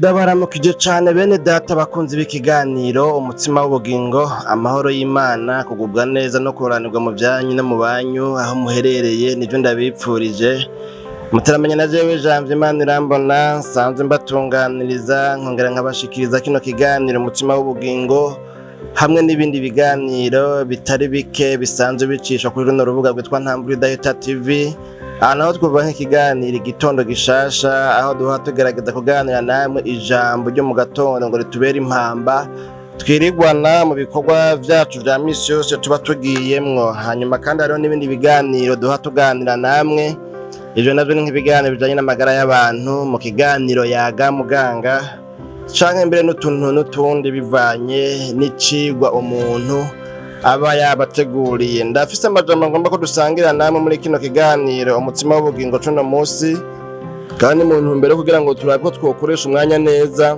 Ndabaramukije cane bene data bakunzi b'ikiganiro umutsima w'ubugingo. Amahoro y'Imana, kugubwa neza no kuroranirwa mu vyanyu no mu banyu aho muherereye, nivyo ndabipfurije. Muteramenya na jewe Janvier Imana irambona, nsanzwe mbatunganiriza nkongera nkabashikiriza kino kiganiro umutsima w'ubugingo hamwe n'ibindi biganiro bitari bike bisanzwe bicishwa kuri runo rubuga rwitwa Ntambwe Idahita TV. Aha naho twumva nk'ikiganiro Igitondo Gishasha, aho duha tugerageza kuganira namwe ijambo ryo mu gatondo ngo ritubere impamba twirigwana mu bikorwa vyacu vya misi yose tuba tugiyemwo. Hanyuma kandi hariho n'ibindi biganiro duha tuganira namwe. Ivyo navyo ni nk'ibiganiro bijanye n'amagara y'abantu mu kiganiro Yaga Muganga, canke mbere n'utuntu n'utundi bivanye n'icigwa umuntu aba yabateguriye. Ndafise amajambo ngomba ko dusangira namwe muri kino kiganiro umutsima w'ubugingo cuno musi, kandi mu ntumbero yo kugira ngo turabe ko twokoresha umwanya neza,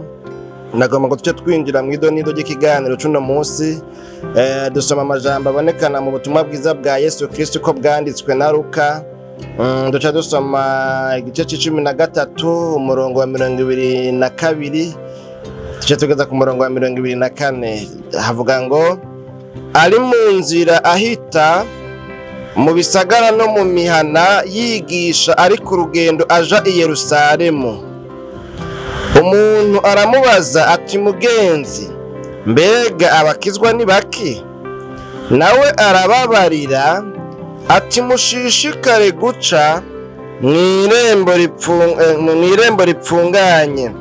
nagomba ngo tuce twinjira mw'idonido ry'ikiganiro cuno musi. Dusoma amajambo abonekana mu butumwa bwiza bwa Yesu Kristo uko bwanditswe na Luka. Duca dusoma igice c'13, umurongo wa 22, tuce tugeza ku murongo wa 24. Havuga ngo: "Ari mu nzira ahita mu bisagara no mu mihana yigisha, ari ku rugendo aja i Yerusalemu, umuntu aramubaza ati: 'Mugenzi, mbega abakizwa ni baki?' Nawe arababarira ati: 'Mushishikare guca mw'irembo ripfunganye.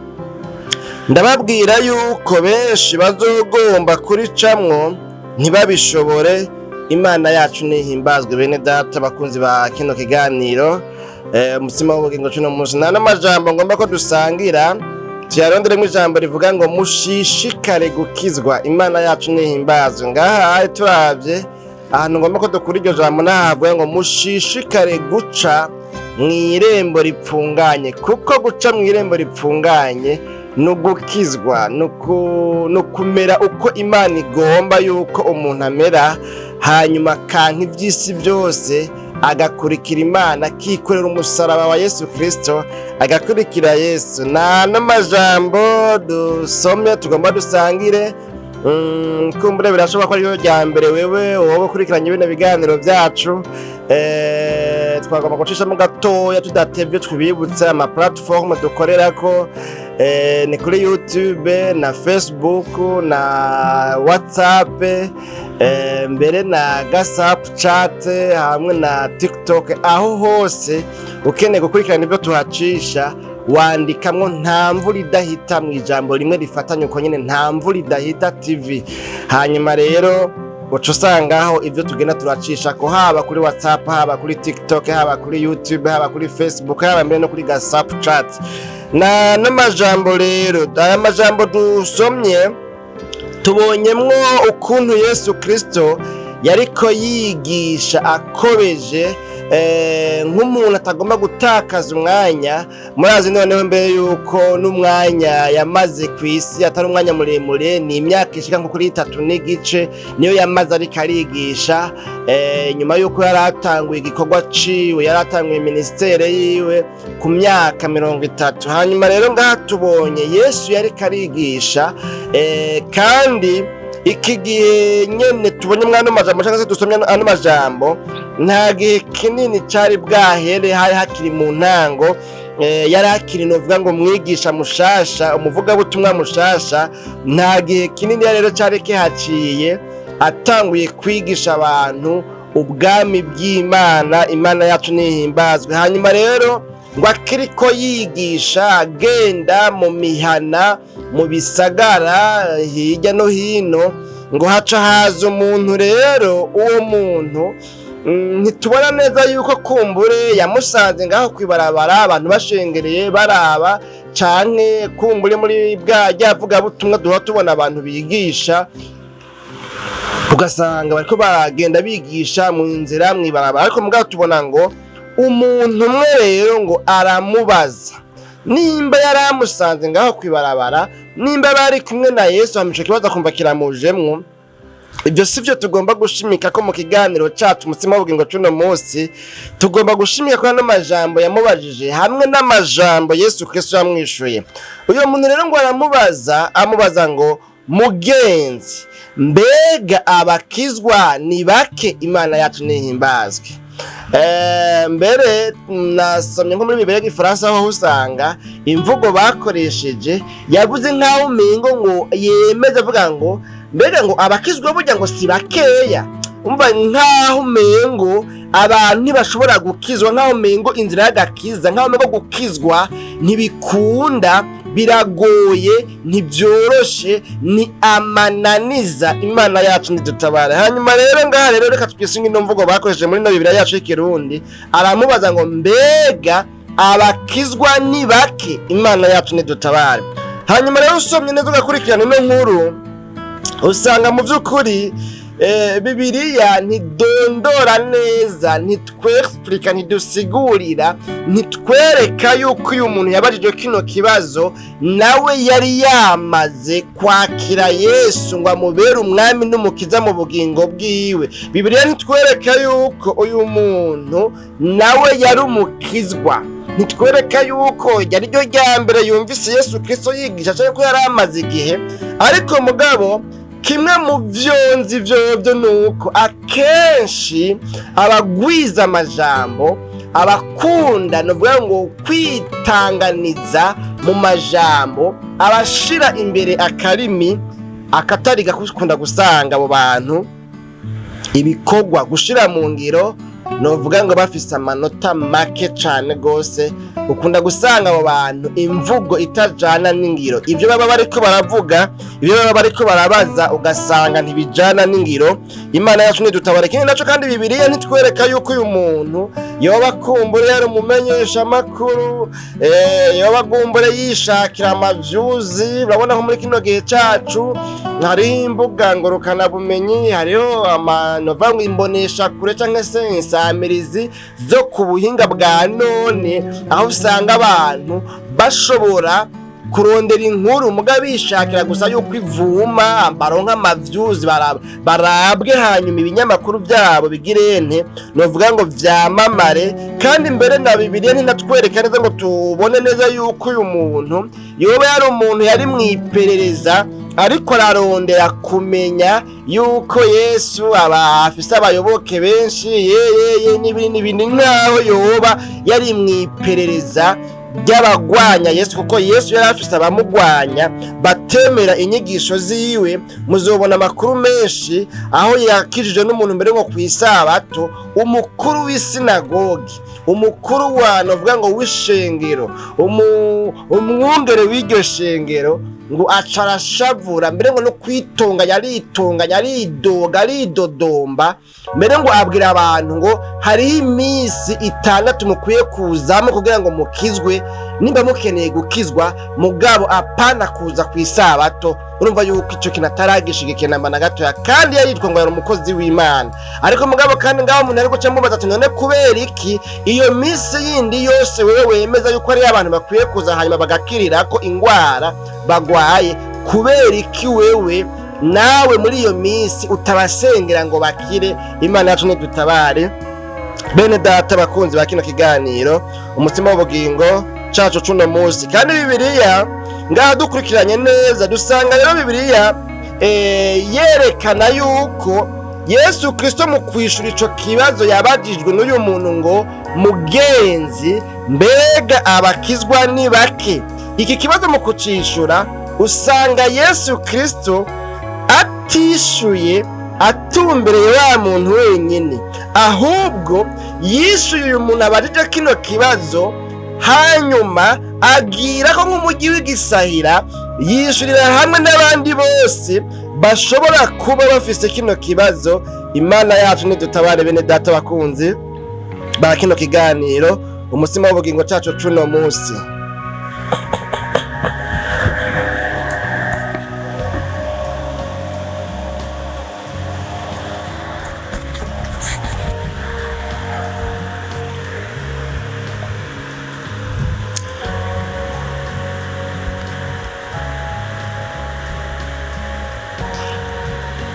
Ndababwira yuko benshi bazogomba kuricamwo ntibabishobore.'" Imana yacu nihimbazwe. Bene data bakunzi ba kino kiganiro umutsima w'ubugingo cuno munsi, nta n'amajambo ngomba ko dusangira, tuyaronderemo ijambo rivuga ngo mushishikare gukizwa. Imana yacu nihimbazwe. Ngaha turavye ahantu ngomba ko dukura iryo jambo, nahavuga ngo mushishikare guca mw'irembo ripfunganye, kuko guca mw'irembo ripfunganye ni ugukizwa, ni ukumera uko Imana igomba yuko umuntu amera, hanyuma akanka iby'isi byose, agakurikira Imana, akikorera umusaraba wa Yesu Kirisito, agakurikira Yesu. Nta n'amajambo dusomye tugomba dusangire. Kumbure birashoboka ko ariyo rya mbere wewe wowe ukurikiranye bino biganiro byacu. Twagomba gucishamo gatoya tudatevye, twibutse ama platform dukorerako. Ni kuri YouTube na Facebook na WhatsApp, mbere na WhatsApp chat hamwe na TikTok. Aho hose ukeneye gukurikirana ibyo tuhacisha, wandikamwo Nta Mvura Idahita mu ijambo rimwe rifatanye uko nyine, Nta Mvura Idahita TV. Hanyuma rero uca usangaho ibyo tugenda turacisha ko, haba kuri WhatsApp, haba kuri TikTok, haba kuri YouTube, haba kuri Facebook, haba mbere no kuri WhatsApp chat. Na n'amajambo rero, aya majambo dusomye, tubonyemwo ukuntu Yesu Kristo yariko yigisha akobeje, nk'umuntu atagomba gutakaza umwanya. Murazi noneho mbere yuko n'umwanya yamaze ku isi atari umwanya muremure, ni imyaka ishika nko kuri 3 n'igice niyo yamaze ariko arigisha, nyuma yuko yari atanguye igikorwa ciwe, yari atanguye ministère yiwe ku myaka 30. Hanyuma rero ngaha tubonye Yesu yariko arigisha, kandi iki gihe nyene tubonye mwano majambo cyangwa se dusomye ano majambo, nta gihe kinini cari bwahere, hari hakiri mu ntango. Yari akiri, novuga ngo mwigisha mushasha, umuvugabutumwa mushasha. Nta gihe kinini rero cari kihaciye atanguye kwigisha abantu ubwami bw'Imana. Imana yacu nihimbazwe. Hanyuma rero ngo akiriko yigisha, agenda mu mihana, mu bisagara hirya no hino, ngo haca haza umuntu. Rero uwo muntu, ntitubona neza yuko kumbure yamusanze ngaho kwibarabara abantu bashengereye baraba, canke kumbure muri bwa rya vugabutumwa duhora tubona abantu bigisha, ugasanga bariko baragenda bigisha mu nzira, mw'ibarabara. Ariko mugabo tubona ngo umuntu umwe rero ngo aramubaza nimba yari amusanze ngaho kwibarabara, nimba bari kumwe na Yesu. Hama ico kibazo akumva kiramujemwo. Ibyo si byo tugomba gushimika ko mu kiganiro cyacu umutsima w'ubugingo cy'uno munsi. Tugomba gushimika ko ano majambo yamubajije hamwe n'amajambo Yesu Kristo yamwishuye. Uyu muntu rero ngo aramubaza, amubaza ngo: "Mugenzi, mbega abakizwa ni bake?" Imana yacu nihimbazwe. Mbere nasomye nko muri Bibiliya y'igifaransa, aho usanga imvugo bakoresheje yavuze nk'aho umengo ngo yemeze, avuga ngo: "Mbega ngo abakizwa burya ngo si bakeya?" Umva, nk'aho umengo abantu ntibashobora gukizwa, nk'aho umengo inzira y'agakiza, nk'aho umengo gukizwa ntibikunda, biragoye, ntibyoroshe, ni amananiza. Imana yacu ntidutabare. Hanyuma rero ngaha rero reka twisunge ino mvugo bakoresheje muri ino Bibiliya yacu y'ikirundi. Aramubaza ngo: "Mbega abakizwa ni bake?" Imana yacu ntidutabare. Hanyuma rero usomye neza ugakurikirana ino nkuru, usanga mu by'ukuri Bibiliya ntidondora neza, ntitwexplica, ntidusigurira, ntitwereka yuko uyu muntu yabajije kino kibazo nawe yari yamaze kwakira Yesu ngo amubere umwami n'umukiza mu bugingo bwiwe. Bibiliya ntitwereka yuko uyu muntu nawe yari umukizwa, ntitwereka yuko yari ryo rya mbere yumvise Yesu Kristo yigisha cyangwa ko yari amaze igihe. Ariko mugabo kimwe mu byo nzi vyovyo ni uko akenshi abagwiza amajambo, abakunda ni ngo kwitanganiza mu majambo, abashira imbere akarimi akatari gakunda, gusanga abo bantu ibikorwa gushira mu ngiro novuga ngo bafise amanota make cane gose. Ukunda gusanga abo bantu imvugo itajana n'ingiro, ibyo baba bariko baravuga, ibyo baba bariko barabaza, ugasanga ntibijana n'ingiro. Imana yacu ntidutabara. Ikindi naco kandi, Bibiliya ntitwereka yuko uyu muntu yoba kumbure yari umumenyesha makuru, yoba kumbure yishakira amavyuzi. Urabona ko muri kino gihe cacu hariho imbuga ngurukanabumenyi, hariho amanova ngo imbonesha kure canke se insamirizi zo ku buhinga bwa none, aho usanga abantu bashobora kurondera inkuru muga bishakira gusa yuko ivuma, baronka amavyuzi, barabwe, hanyuma ibinyamakuru byabo bigirente novuga ngo vyamamare. Kandi mbere na Bibiliya ntinatwereka neza ngo tubone neza yuko uyu muntu yoba yari umuntu yari mu iperereza, ariko ararondera kumenya yuko Yesu aba afise abayoboke benshi yeyeye n'ibindi n'ibindi, nk'aho yoba yari mu iperereza ry'abagwanya Yesu, kuko Yesu yari afise abamugwanya batemera inyigisho ziwe. Muzobona amakuru menshi aho yakijije n'umuntu mbere ngo ku isabato, umukuru w'isinagogi, umukuru wa novuga ngo w'ishengero, umwungere w'iryo shengero, ngo aca arashavura, mbere ngo no kwitunganya aritunganya, aridoga, aridodomba, mbere ngo abwira abantu ngo hariho iminsi 6 mukwiye kuzamo kugira ngo mukizwe nimba mukeneye gukizwa, mugabo apana kuza ku isabato. Urumva yuko icyo kintu ataragishigikiye namba na gatoya, kandi yaritwa ngo yari umukozi w'Imana. Ariko mugabo kandi ngaho umuntu ari guca amubaza ati: "None kubera iki iyo minsi yindi yose wewe wemeza yuko ari abantu bakwiye kuza hanyuma bagakirira ko ingwara bagwaye, kubera iki wewe nawe muri iyo minsi utabasengera ngo bakire?" Imana yacu ntidutabare. Bene data bakunzi ba kino kiganiro umutsima w'ubugingo cacu cuno munsi, kandi Bibiliya ngaha dukurikiranye neza dusanga rero Bibiliya yerekana yuko Yesu Kristo mu kwishura ico kibazo yabajijwe n'uyu muntu ngo: "Mugenzi, mbega abakizwa ni bake?" Iki kibazo mu kucishura usanga Yesu Kristo atishuye atumbereye wa muntu wenyine, ahubwo yishuye uyu muntu abajije kino kibazo, hanyuma agira ko nk'umujyi w'igisahira yishurira hamwe n'abandi bose bashobora kuba bafise kino kibazo. Imana yacu nidutabare. Bene data bakunzi ba kino kiganiro umutsima w'ubugingo cacu cuno munsi,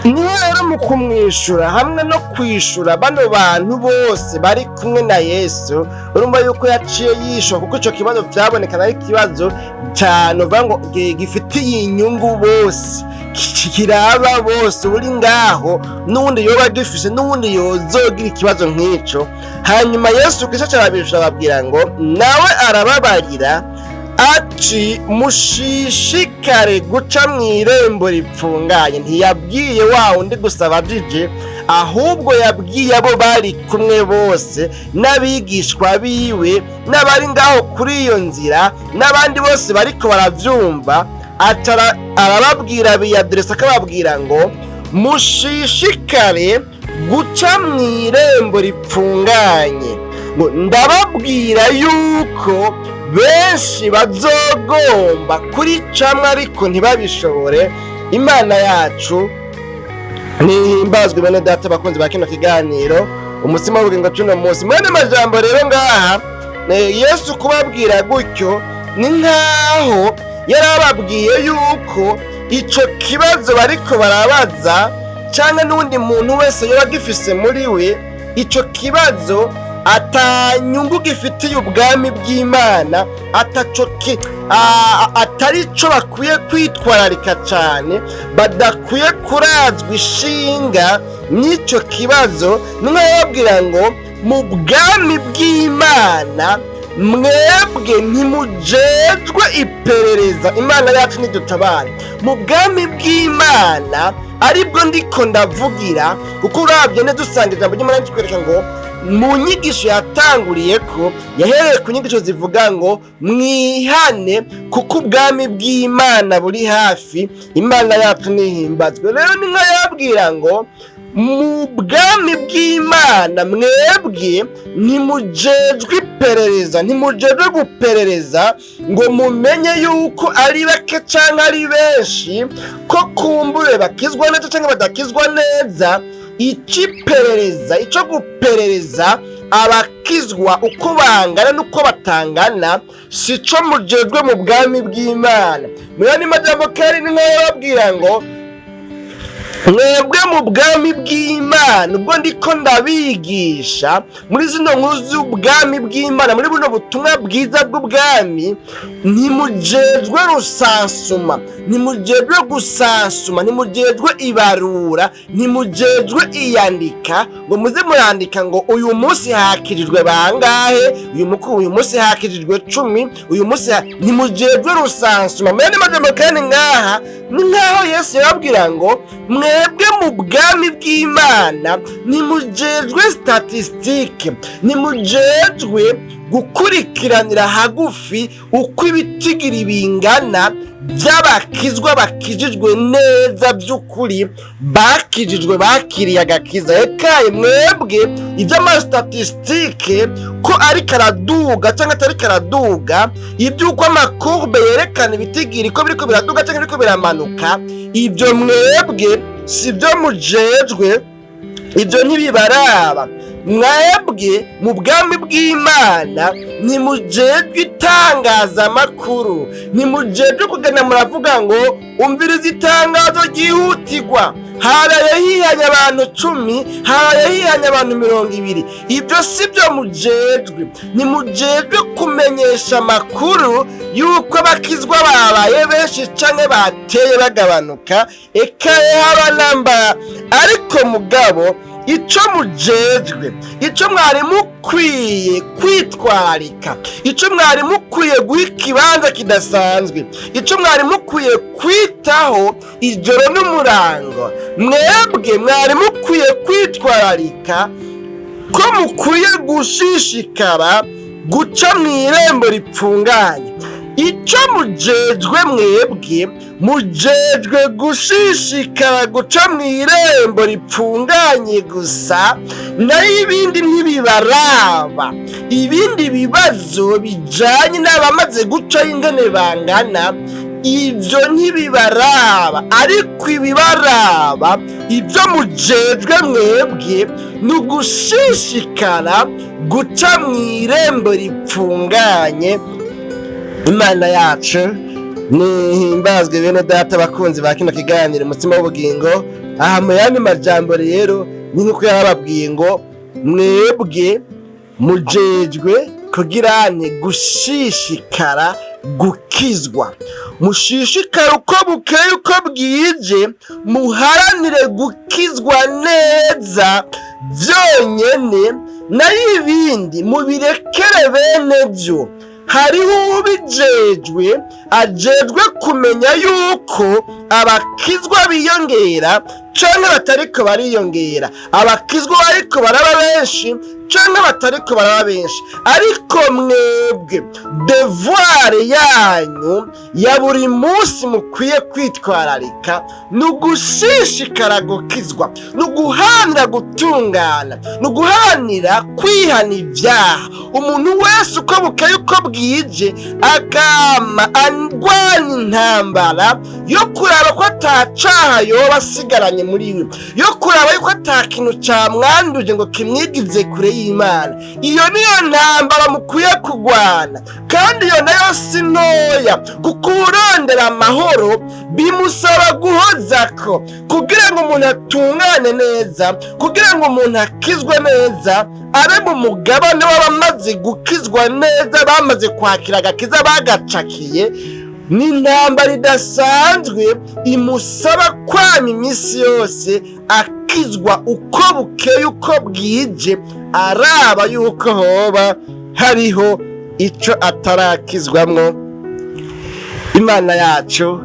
Niho rero mu kumwishura hamwe no kwishura bano bantu bose bari kumwe na Yesu, urumva yuko yaciye yishura, kuko ico kibazo vyabonekana ari ikibazo cane uvuga ngo gifitiye inyungu bose, kiraba bose, uri ngaho n'uwundi yoba agifise, n'uwundi yozogira ikibazo nk'ico. Hanyuma Yesu Kristo arabishura, ababwira ngo nawe arababarira ati: "Mushishikare guca mu irembo ripfunganye." Ntiyabwiye wa wundi gusa abajije, ahubwo yabwiye abo bari kumwe bose, n'abigishwa biwe, n'abari ngaho kuri iyo nzira, n'abandi bose bariko baravyumva. Arababwira, biyaderesa, akababwira ngo: "Mushishikare guca mu irembo ripfunganye, ngo ndababwira yuko benshi bazogomba kuricamwo ariko ntibabishobore." Imana yacu ntihimbazwe. Bene data, bakunzi ba kino kiganiro Umutsima w'Ubugingo c'uno munsi, mwene majambo rero ngaha, Yesu kubabwira gutyo ni nkaho yari ababwiye yuko ico kibazo bariko barabaza, canke n'uwundi muntu wese yoba agifise muri we ico kibazo, atanyungu gifitiye ubwami bw'Imana, ataco atari co bakwiye kwitwararika cane, badakwiye kurazwa ishinga n'ico kibazo. Ni bababwira ngo mu bwami bw'Imana mwebwe ntimujejwe iperereza. Imana yacu nidutabare. Mu bwami bw'Imana aribwo ndiko ndavugira, kuko urabye neza usanga ijambo ry'Imana ritwereka ngo mu nyigisho yatanguriye ko yahereye ku nyigisho zivuga ngo mwihane kuko ubwami bw'Imana buri hafi. Imana yacu nihimbazwe. Rero ni nka yabwira ngo mu bwami bw'Imana mwebwe ntimujejwe iperereza, ntimujejwe guperereza ngo mumenye yuko ari bake canke ari benshi, ko kumbure bakizwa neza canke badakizwa neza. Iciperereza, ico guperereza abakizwa uko bangana n'uko batangana, sico mujejwe mu bwami bw'Imana. Mu yandi majambo kandi, ni nkaho babwira ngo mwebwe mu bwami bw'Imana, ubwo ndiko ndabigisha muri zino nkuru z'ubwami bw'Imana, muri buno butumwa bwiza bw'ubwami, ntimujejwe recensement, ntimujejwe gusansuma, ntimujejwe ibarura, ntimujejwe iyandika ngo muze murandika ngo uyu munsi hakirijwe bangahe, uyu munsi hakirijwe 10, uyu munsi ntimujejwe recensement. Mwene majambo kandi ngaha ni nkaho Yesu yababwira ngo mwebwe mu bwami bw'Imana ntimujejwe statistique, ntimujejwe gukurikiranira hagufi uko ibitigiri bingana by'abakizwa bakijijwe neza by'ukuri, bakijijwe, bakiriye agakiza. Ekaye mwebwe iby'ama statistiques ko ariko araduga cyangwa atari karaduga, iby'uko ama courbes yerekana ibitigiri ko biriko biraduga cyangwa biriko biramanuka, ibyo mwebwe si byo mujejwe, ibyo ntibibaraba. Mwebwe mu bwami bw'Imana ntimujejwe itangazamakuru, ntimujejwe kugenda muravuga ngo umviriza itangazo ryihutirwa, haraye hihanye abantu 10, haraye hihanye abantu 20. Ibyo si byo mujejwe. Ntimujejwe kumenyesha amakuru y'uko abakizwa babaye benshi canke bateye bagabanuka, eka haba namba. Ariko mugabo ico mujejwe, ico mwari mukwiye kwitwararika, ico mwari mukwiye guha ikibanza kidasanzwe, ico mwari mukwiye kwitaho ijoro n'umurango, mwebwe mwari mukwiye kwitwararika ko mukwiye gushishikara guca mu irembo ripfunganye. Icyo mujejwe mwebwe, mujejwe gushishikara guca mu irembo ripfunganye gusa, nayo ibindi ntibibaraba. Ibindi bibazo bijanye n'abamaze gucaho ingene bangana, ibyo ntibibaraba. Ariko ibibaraba, ibyo mujejwe mwebwe, ni ugushishikara guca mu irembo ripfunganye. Imana yacu Nihimbazwe bene data bakunzi ba kino kiganiro umutsima w'ubugingo. Aha mu yandi majambo rero ni nk'uko yarababwiye ngo mwebwe mujejwe kugira ni gushishikara gukizwa, mushishikare uko bukeye uko bwije, muharanire gukizwa neza byonyene, nayo ibindi mubirekere bene byo. Hariho ubijejwe, ajejwe kumenya yuko abakizwa biyongera canke batariko bariyongera, abakizwa bariko baraba benshi canke batariko baraba benshi. Ariko mwebwe devoir yanyu ya buri munsi mukwiye kwitwararika ni ugushishikara gukizwa, ni uguharanira gutungana, ni uguharanira kwihana ibyaha. Umuntu wese uko bukeye uko bwije akama arwana intambara yo kuraba ko atacaha yoba asigaranye muri we, yo kuraba yuko ata kintu camwanduje ngo kimwigize kure y'Imana. Iyo niyo ntambara mukwiye kurwana, kandi iyo nayo si ntoya, kuko urondera amahoro bimusaba guhozako kugira ngo umuntu atungane neza, kugira ngo umuntu akizwe neza, abe mu mugabane w'abamaze gukizwa neza, bamaze kwakira agakiza bagacakiye. Ni intambara idasanzwe imusaba kwama iminsi yose akizwa uko bukeye uko bwije, araba yuko hoba hariho ico atarakizwamwo. Imana yacu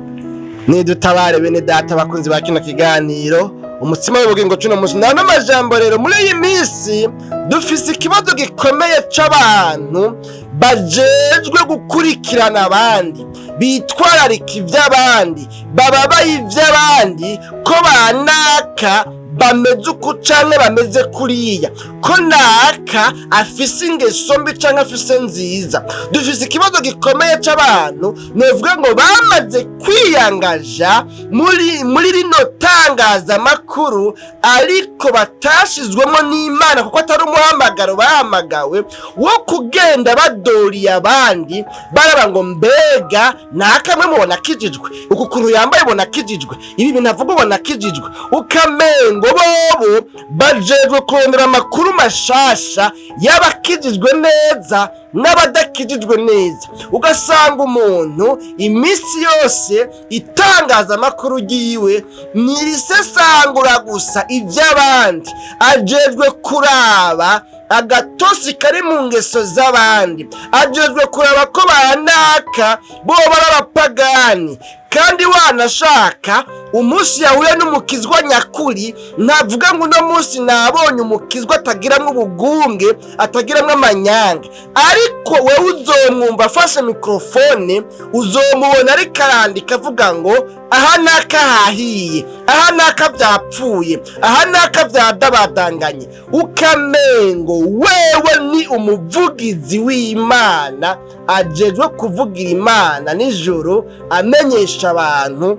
nidutabare bene data bakunzi ba kino kiganiro umutsima w'ubugingo cuno munsi. Nta n'amajambo rero, muri iyi minsi dufise ikibazo gikomeye c'abantu bajejwe gukurikirana abandi, bitwararika ivy'abandi, bababaye ivy'abandi, ko banaka bameze uku canke bameze kuriya, ko naka afise ingeso mbi canke afise nziza. Dufise ikibazo gikomeye c'abantu novuga ngo bamaze kwiyangaja muri rino tangazamakuru, ariko batashizwemo n'Imana, kuko atari umuhamagaro bahamagawe wo kugenda badoriye abandi, baraba ngo mbega nakamwe mubona kijijwe, uku kuntu yambaye ubona kijijwe, ibi bintu avuga ubona kijijwe, ukamengo bobo bajejwe kurondera amakuru mashasha y'abakijijwe neza n'abadakijijwe neza. Ugasanga umuntu iminsi yose itangazamakuru ryiwe nirisesangura gusa iby'abandi, ajejwe kuraba agatosi kari mu ngeso z'abandi, ajejwe kuraba ko banaka boba ari abapagani. Kandi wanashaka umunsi yahuye n'umukizwa nyakuri, ntavuga ngo uno munsi nabonye umukizwa atagiramwo ubugunge, atagiramwo amanyanga, ariko wewe uzomwumva afashe mikrofone, uzomubona ariko arandika avuga ngo aha naka hahiye, aha naka byapfuye, aha naka byadabadanganye, ukamengo wewe ni umuvugizi w'Imana, ajejwe kuvugira Imana nijoro, amenyesha abantu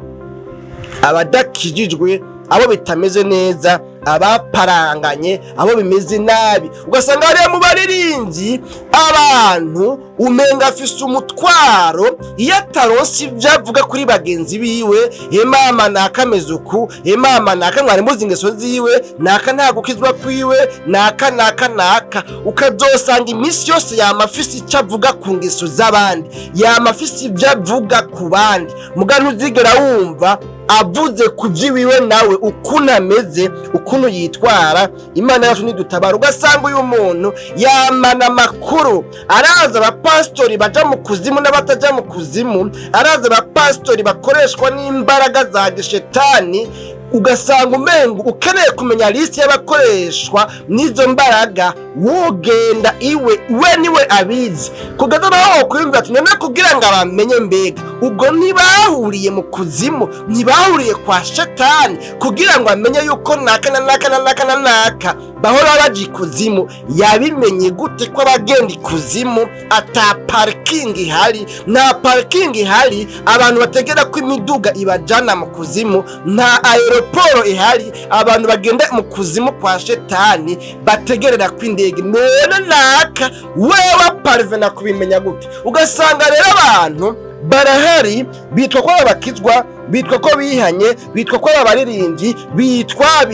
abadakijijwe, abo bitameze neza, abaparanganye, abo bimeze nabi. Ugasanga hariya mu baririmbyi abantu umenga afise umutwaro iyo ataronse ibyo avuga kuri bagenzi biwe: emama naka ameze uku, emama naka mwari muzi ingeso ziwe, naka nta gukizwa kwiwe, naka naka naka. Ukazosanga iminsi yose yama afise icyo avuga ku ngeso z'abandi, yama afise ibyo avuga ku bandi, muga ntuzigera wumva avuze ku by'iwiwe nawe, ukuntu ameze, ukuntu yitwara. Imana yacu nidutabara. Ugasanga uyu muntu yamana amakuru, araza abapasitori baja mu kuzimu n'abataja mu kuzimu, araza abapasitori bakoreshwa n'imbaraga za gishetani. Ugasanga umengo ukeneye kumenya liste y'abakoreshwa n'izo mbaraga, wogenda iwe, we niwe abizi. Kugeza naho wokwiyumvira ati none kugira ngo abamenye, mbega ubwo ntibahuriye mu kuzimu, ntibahuriye kwa shetani, kugira ngo amenye yuko naka na naka na naka na naka bahora baja ikuzimu? Yabimenye gute ko abagenda ikuzimu ata parking ihari? Nta parking ihari abantu bategera ko imiduga ibajana mu kuzimu, nta aéroport ihari abantu bagenda mu kuzimu kwa shetani bategerera ko indege. None naka wewe parvena kubimenya gute? Ugasanga rero abantu Barahari, bitwa ko babakizwa, bitwa ko bihanye, bitwa ko ari abaririmbyi, bitwa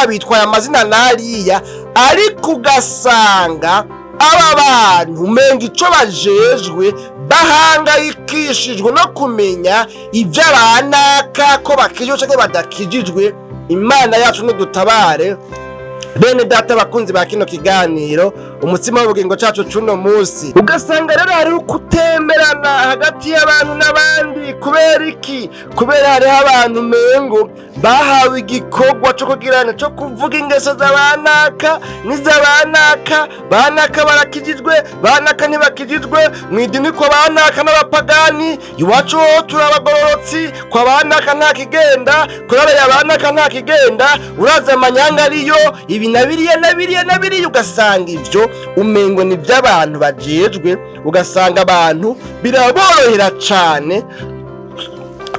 bitwaye amazina n'ariya, ariko ugasanga aba bantu umenga ico bajejwe bahangayikishijwe no kumenya ibyo abanaka ko bakijijwe canke badakijijwe. Imana yacu nidutabare. Bene data, bakunzi ba kino kiganiro Umutsima w'Ubugingo cacu cuno munsi, ugasanga rero hariho kutemerana hagati y'abantu n'abandi. Kubera iki? Kubera hariho abantu mengo bahawe igikorwa co kugirana co kuvuga ingeso z'abanaka n'iz'abanaka. Banaka barakijijwe, banaka ntibakijijwe, mu idini kwa banaka n'abapagani, iwacu ho turabagororotsi, kwa banaka nta kigenda, korale ya banaka nta kigenda, uraza amanyanga ariyo, ibi na biriya na biriya na biriya. Ugasanga ivyo umengo ni iby'abantu bajejwe, ugasanga abantu biraborohera cane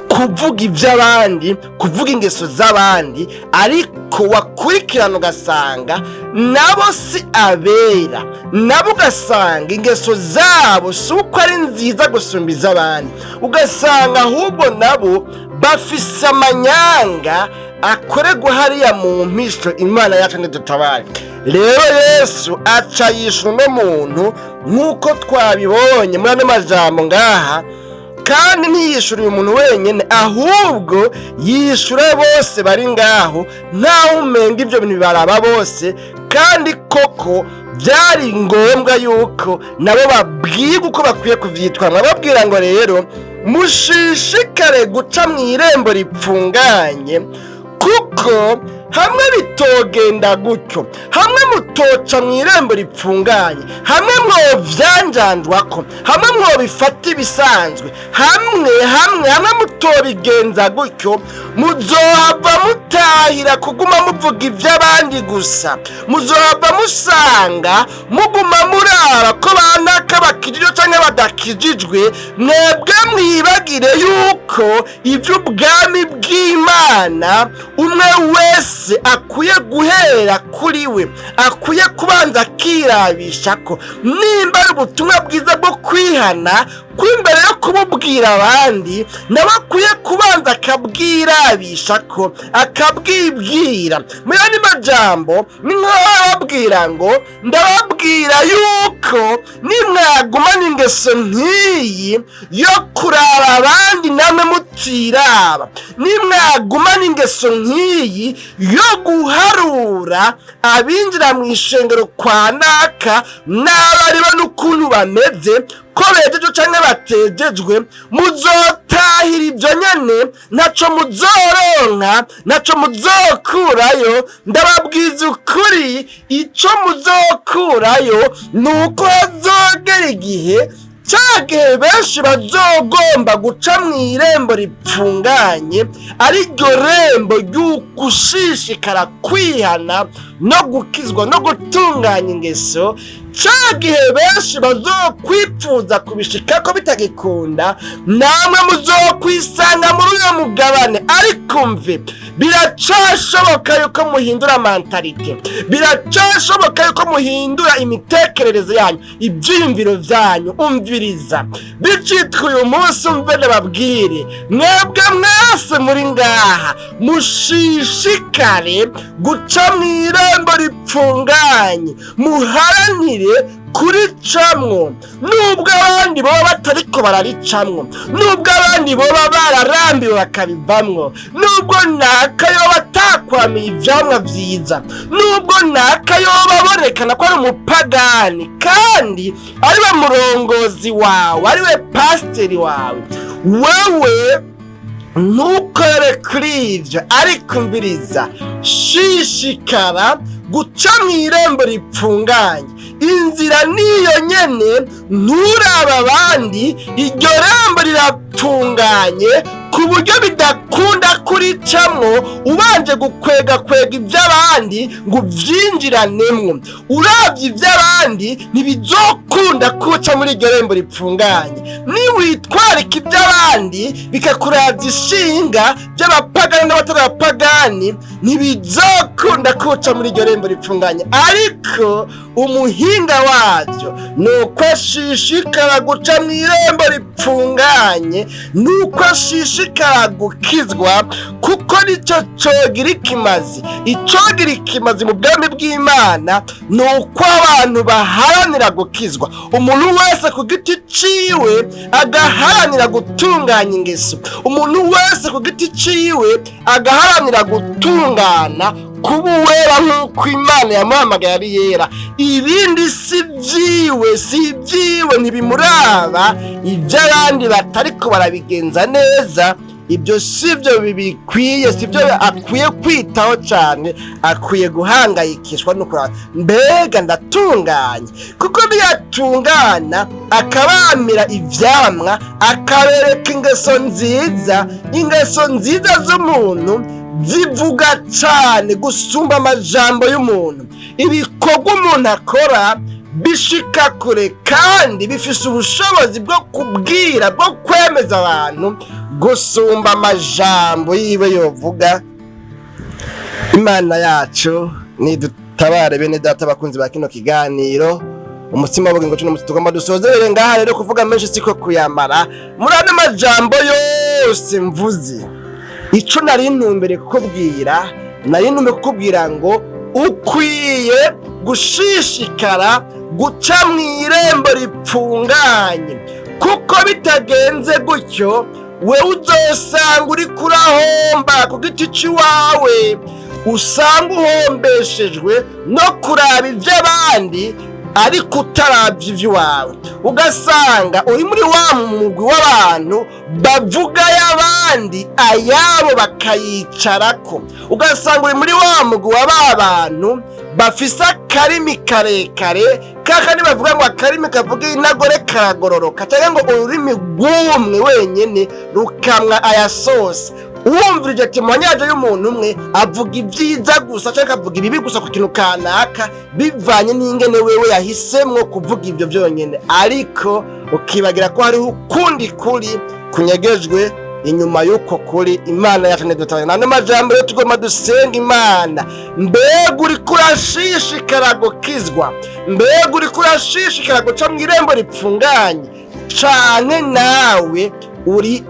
kuvuga iby'abandi, kuvuga ingeso z'abandi, ariko wakurikirana ugasanga nabo si abera, nabo ugasanga ingeso zabo si uko ari nziza gusumba iz'abandi, ugasanga ahubwo nabo bafise amanyanga akorerwa hariya mu mpisho. Imana yacu ntidutabare. Rero Yesu aca yishura uno muntu nk'uko twabibonye muri ano majambo ngaha, kandi ntiyishura uyu muntu wenyine, ahubwo yishura bose bari ngaho, ntaho umenga ibyo bintu bibaraba bose. Kandi koko byari ngombwa yuko nabo babwirwa uko bakwiye kuvyitwara. Bababwira ngo rero mushishikare guca mu irembo ripfunganye, kuko hamwe bitogenda gutyo, hamwe mutoca mu irembo ripfunganye, hamwe mwovyanjanjwako, hamwe mwobifata ibisanzwe, hamwe mutobigenza gutyo, muzohava mutahira kuguma muvuga ivy'abandi gusa, muzohava musanga muguma muraba ko banaka bakijijwe canke badakijijwe, mwebwe mwibagire yuko ivy'ubwami bw'Imana umwe wese akwiye guhera kuri we, akwiye kubanza akirabisha ko nimba ari ubutumwa bwiza bwo kwihana, ko imbere yo kububwira abandi nawe akwiye kubanza akabwirabisha ko akabwibwira. Mu yandi majambo ni nk'ababwira ngo ndababwira yuko nimwagumana ingeso nk'iyi yo kuraba abandi namwe mutiraba, nimwagumana ingeso nk'iyi yo guharura abinjira mu ishengero kwa naka n'abaribo n'ukuntu bameze, ko bejejwe canke batejejwe, muzotahira ibyo nyene, ntaco muzoronka, ntaco muzokurayo. Ndababwiza ukuri, ico muzokurayo ni uko hazogera igihe, ca gihe benshi bazogomba guca mu irembo ripfunganye, ariryo rembo ry'ugushishikara kwihana no gukizwa no gutunganya ingeso, ca gihe benshi bazokwipfuza kubishikako bitagikunda, namwe muzokwisanga muri uyo mugabane. Ariko mve, biracashoboka yuko muhindura mentalité, biracashoboka yuko muhindura imitekerereze yanyu, ibyiyumviro byanyu. Umviriza, bicitwa uyu munsi, umve ndababwire, mwebwe mwese muri ngaha, mushishikare guca mu irembo ripfunganye, muharanire kuricamwo nubwo abandi baba batariko bararicamwo, nubwo abandi boba bararambiwe bakabivamwo, nubwo naka yoba atakwamiye ivyamwa vyiza, nubwo naka yoba aborekana ko ari umupagani kandi ariwe murongozi wawe, ariwe pasiteri wawe, wewe ntukore kuri ivyo. Ariko umviriza, shishikara guca mu irembo ripfunganye, inzira niyo nyene, nturaba abandi, iryo rembo rirapfunganye. Ku buryo bidakunda kuricamwo ubanje gukwega kwega iby'abandi ngo ubyinjiranemwo. Urabye iby'abandi, ntibizokunda kuca muri iryo rembo ripfunganye. Niwitwarika iby'abandi, bikakurabya ishinga by'abapagani n'abatari abapagani, ntibizokunda kuca muri iryo rembo ripfunganye. Ariko umuhinga waryo ni uko ashishikara guca mu irembo ripfunganye, ni uko ashishikara gukizwa, kuko nicyo cogira ikimazi. Icogira ikimazi mu bwami bw'Imana ni uko abantu baharanira gukizwa, umuntu wese ku giti ciwe agaharanira gutunganya ingeso, umuntu wese ku giti ciwe agaharanira gutungana, kuba uwera nk'uko Imana yamuhamagaye ari yera. Ibindi si byiwe, si ibyiwe, ntibimuraba. Iby'abandi batariko barabigenza neza, ibyo si byo bikwiye, si byo akwiye kwitaho cyane. Akwiye guhangayikishwa no kuraba: mbega ndatunganye? Kuko niyatungana, akabamira ivyamwa, akabereka ingeso nziza, ingeso nziza z'umuntu zivuga cyane gusumba amajambo y'umuntu. Ibikorwa umuntu akora bishika kure kandi bifise ubushobozi bwo kubwira, bwo kwemeza abantu gusumba amajambo yiwe yovuga. Imana yacu nidutabare. Bene data, abakunzi ba kino kiganiro Umutsima w'Ubugingo cuno musi, tugomba dusozerere ngaha. Rero kuvuga menshi siko kuyamara. Muri ano majambo yose mvuze, ico nari ntumbere kukubwira, nari ntumbere kukubwira ngo ukwiye gushishikara guca mu irembo ripfunganye, kuko bitagenze gutyo, wewe uzosanga uri kurahomba ku giti c'iwawe, usanga uhombeshejwe no kuraba ivy'abandi ariko utarabye ivy'iwawe, ugasanga uri muri wa mugwi w'abantu bavuga y'abandi, ayabo bakayicarako, ugasanga uri muri wa mugwi wa ba bantu bafise akarimi karekare, kakandi bavuga ngo akarimi kavuga inagore karagororoka, cyangwa ngo ururimi rw'umwe wenyine rukamwa ayasosa. Uwumvirije ati manyaje y'umuntu umwe avuga ibyiza gusa cyangwa akavuga ibibi gusa ku kintu kanaka, bivanye n'ingene wewe yahisemwo kuvuga ibyo byonyine, ariko ukibagira ko hariho ukundi kuri kunyegejwe inyuma y'uko kuri. Imana yacu ntidutanye n'andi majambo. Rero tugomba dusenga Imana. Mbega uriko urashishikara gukizwa? Mbega uriko urashishikara guca mu irembo ripfunganye, canke nawe uri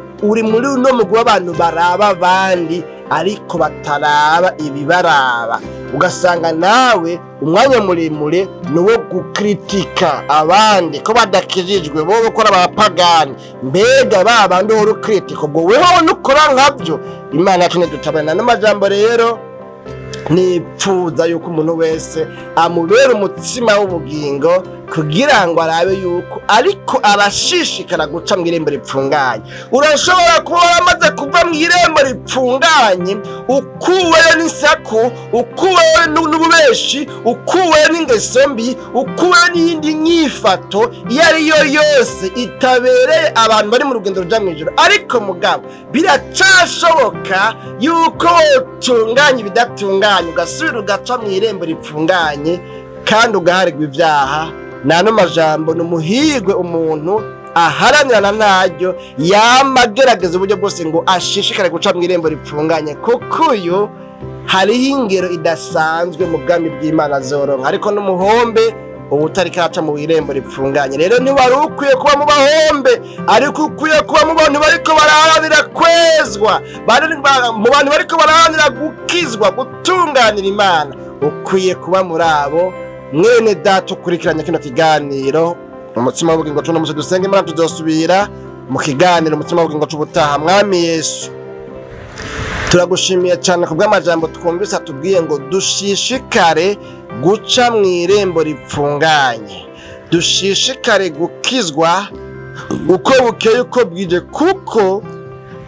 muri uno mugwi w'abantu baraba abandi ariko bataraba ibibaraba, ugasanga nawe umwanya muremure ni uwo gukritika abandi ko badakijijwe, bo gukora abapagani? Mbega ba bandi uhora ukritika, ubwo wewe nukora nkabyo? Imana yacu ntidutabana n'amajambo. Rero nipfuza yuko umuntu wese amubera umutsima w'ubugingo, kugira ngo arabe yuko ariko arashishikara guca mu irembo ripfunganye. Urashobora kuba waramaze kuva mu irembo ripfunganye, ukuweyo n'isaku, ukuweyo n'ububeshi, ukuweyo n'ingeso mbi, ukuweyo n'iyindi nyifato iyo ari yo yose itabereye abantu bari mu rugendo ruja mu ijuru. Ariko mugabo biracashoboka yuko wotunganya ibidatunganye, ugasubira ugaca mu irembo ripfunganye kandi ugaharirwa ibyaha. Nano majambo, ni umuhirwe umuntu aharanira na ntaryo yama agerageza uburyo bwose ngo ashishikare guca mu irembo ripfunganye, kuko uyu hariho ingero idasanzwe mu bwami bw'Imana zoronka. Ariko n'umuhombe ubu utariko araca mu irembo ripfunganye. Rero ntiwari ukwiye kuba mu bahombe, ariko ukwiye kuba mu bantu bariko baraharanira kwezwa, mu bantu bariko baraharanira gukizwa, gutunganira Imana. Ukwiye kuba muri abo. Mwene data ukurikiranye kino kiganiro Umutsima w'Ubugingo cuno musi, dusenga Imana, tuzosubira mu kiganiro Umutsima w'Ubugingo c'ubutaha. Mwami Yesu, turagushimiye cyane ku bw'amajambo twumvise atubwiye ngo dushishikare guca mu irembo ripfunganye, dushishikare gukizwa uko bukeye uko bwije, kuko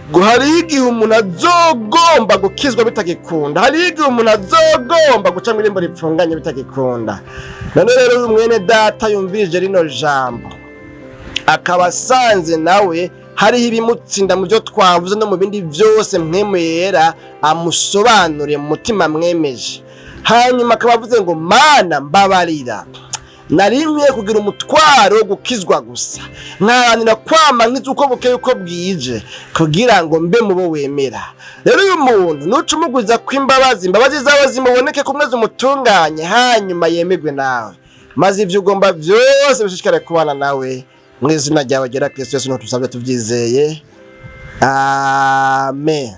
ngo hariho igihe umuntu azogomba gukizwa bitagikunda, hariho igihe umuntu azogomba guca mu irembo ripfunganye bitagikunda. None rero uyu mwene data yumvirije rino jambo akaba asanze nawe Hariho ibimutsinda mu byo twavuze no mu bindi byose, Mpwemu Yera amusobanuriye mu mutima mwemeje. Hanyuma akaba avuze ngo: "Mana, mbabarira, nari nkwiye kugira umutwaro wo gukizwa gusa, nkaharanira kwama nkiza uko bukeye uko bwije, kugira ngo mbe mu bo wemera." Rero uyu muntu nuca umugwiza kw'imbabazi, imbabazi zawe zimuboneke kumwe, zimutunganye, hanyuma yemerwe nawe, maze ibyo ugomba byose bishishikare kubana nawe. Mu izina ryawe ryera Kristo Yesu niho tusabye tubyizeye, amen.